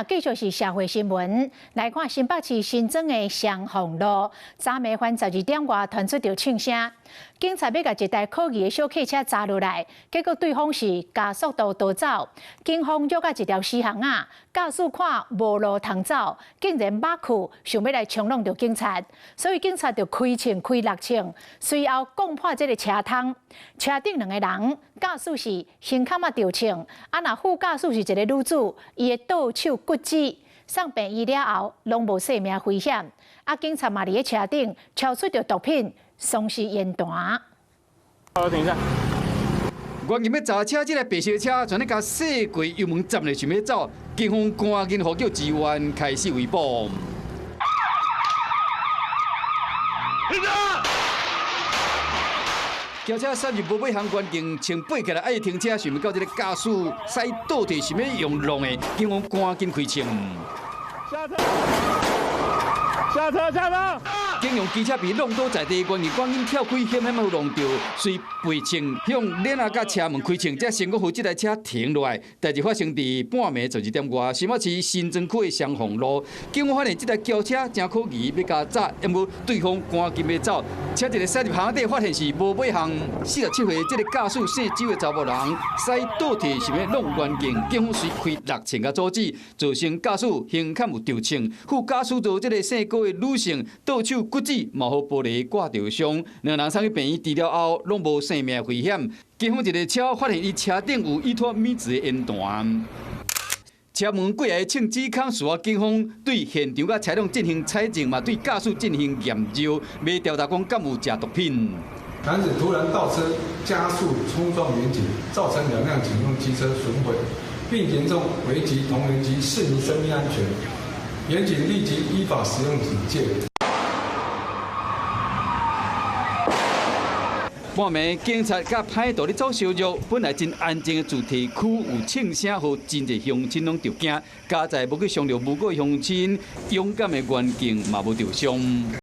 繼續是社會新聞，來看新北市新莊的雙鳳路，昨暝翻12點外傳出著槍聲，警察欲共一台可疑的小客車查落來，結果對方是加速度逃走，警方約到一條死巷仔，駕駛看無路通走，竟然馬去想欲來衝挵著警察，所以警察就開槍開六槍，隨後摃破這个車窗，車頂兩個人，駕駛是胸坎仔著槍，啊若副駕駛是一个女子，伊的倒手骨折，送病院了後，攏無性命危險。啊，警察嘛佇咧車頂搜出著毒品，喪屍煙彈。好，停一下。原欲查車，這台白色車全咧共駛過油門閘咧，想欲走，警方趕緊呼叫支援，開始圍捕。停車！轎車駛入無尾巷關境，穿爬起來愛停車，想袂到這个駕駛駛倒退，想欲用挵的，警方趕緊開槍。下車！下車！下車！警用機車被挵倒在地，原警趕緊跳開，險險予挵著，隨背槍向鏈仔佮車門開槍，才成功予這台車停落來。代誌發生佇半暝12點外，新北市新莊區的雙鳳路，警方發現這台轎車誠可疑，欲共查，毋過對方趕緊欲走，車一个駛入巷底，發現是無尾巷。47歲這个駕駛姓周的查某人，駛倒退想欲挵員警，警方隨開六槍共阻止，造成駕駛胸坎有著槍，副駕駛座這个姓郭的女性倒手骨折，嘛予玻璃割著傷，兩人送去病院治療後，攏無性命危險。警方一个車發現伊車頂有依託咪酯的煙彈。車門過來槍支空，需要警方對現場佮車輛進行採證，嘛對駕駛進行驗尿，欲調查講敢有食毒品。男子突然倒車加速衝撞員警，造成兩輛警用機車損毀，並嚴重危及同仁及市民生命安全。員警立即依法使用警戒。半暝警察佮歹徒咧做相約，本來真安靜的住宅區有槍聲，予真濟鄉親攏著驚。佳哉無去傷著無辜鄉親，勇敢的員警嘛無著傷。